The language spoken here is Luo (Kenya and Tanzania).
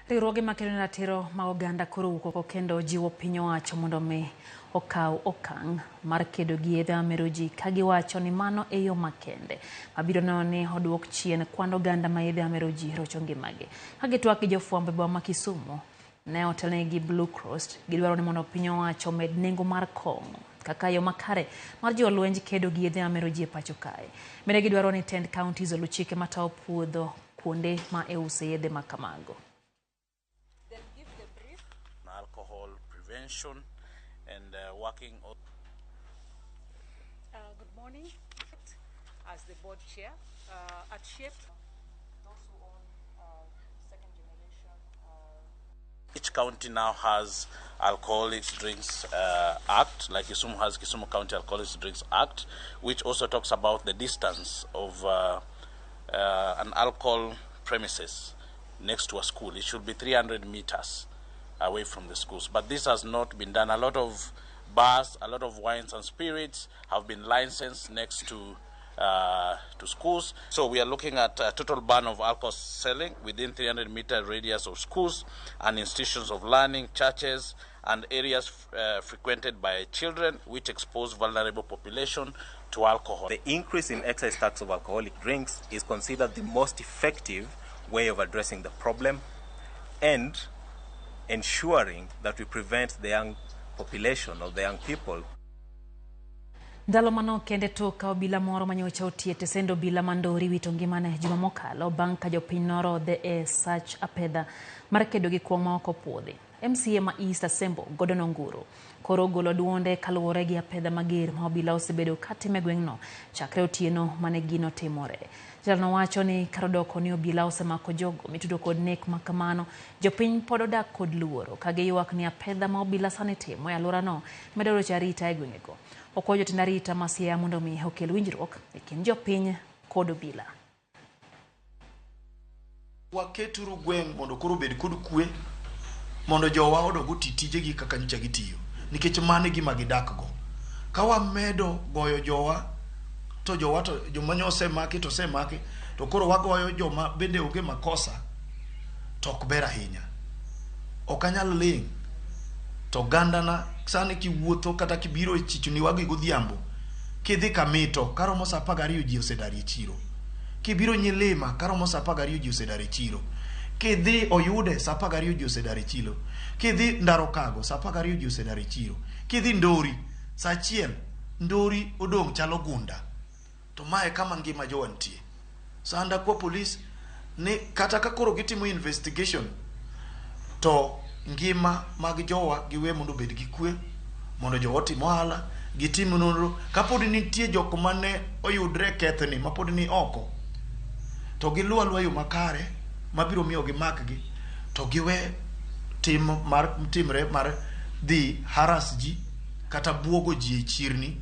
Riwruoge makedo ne ratiro mag oganda koro owuok oko kendo jiwo piny owacho mondo mi okaw okang' mar kedo gi yedhe mamero ji ka giwacho ni mano e yo makende mabiro neno ni oduok chien kwan oganda ma yedhe mamero ji rocho ngimagi. Ka gitwak gi jofwambo e boma ma Kisumu, ne otelnegi gi Blue Cross, gidwaro ni mondo piny owacho omed nengo mar kong'o kaka yo makare mar jiwo lwenj kedo gi yedhe mamero ji e pacho kae. Bende gidwaro ni tend counties olu chike matayo puodho kuonde ma iuse yedhe ma kamago. Alcohol prevention and working on Good morning. As the board chair, at SHAPE, those who own second generation. Each county now has Alcoholic Drinks Act, like Kisumu has Kisumu County Alcoholic Drinks Act, which also talks about the distance of an alcohol premises next to a school. It should be 300 meters away from the schools. But this has not been done. A lot of bars, a lot of wines and spirits have been licensed next to schools. So we are looking at a total ban of alcohol selling within 300 meter radius of schools and institutions of learning, churches, and areas frequented by children, which expose vulnerable population to alcohol. The increase in excise tax of alcoholic drinks is considered the most effective way of addressing the problem and ensuring that we prevent the young population or the young people. Ndalo manok kende tok ka obila moro manyocha otie tesend obila ma Ndori wito ngimane juma mokalo bang' ka jopiny norodhe e sach apedha mar kedo gi kuong' ma ok opuodhi. MCA ma East Asembo Gordon Onguru koro ogolo duonde kaluwore gi apedha mager ma obila osebedo katimo e gweng'no chakre otieno mane gino timore. Jatelono wacho ni kar odoko ni obila osemako jogo mitudo kod nek ma kamano, jopiny pod odak kod luoro ka giywak ni apedha ma obila sani timo e alworano medo rocho arita e gwengego. Okwayo jotend arita ma Siaya mondo mi okel winjruok e kind jopiny kod obila. Waketuru gweng' mondo koro obed kod kwe, mondo jowa odog oti tijegi kaka nyocha gitiyo, nikech mano e gima gidak go. Ka wamedo goyo jowa, to jowa to joma nyo osemaki to osemaki, to koro wagoyo joma bende onge makosa, to ok ber ahinya. Ok anyal ling' to ogandana sani kiwuotho kata kibiro e chichniwagi godhiambo, kidhi Kamito karomo saa 12 ji osedar e chiro. Kibiro Nyilima karomo saa 12 ji osedar e chiro. Kidhi Oyude saa 12 ji osedar e chiro. Kidhi Ndarokago saa 12 ji osedar e chiro. Kidhi Ndori saa 1 Ndori odong' chalo gunda. To mae kama ngima jowa nitie. Sanda kwa polis ni kata ka koro gitimo investigation to ngima mag jowa giwe mondo obed gi kwe, mondo jowa otim ohala, gitim nonro. Kapod nitie jok mane oyudre kethni mapod ni oko, to giluw aluwa yo makare mabiro miyo gimakgi, to giwe tim mar timre mar dhi harass ji kata buogo ji e chirni.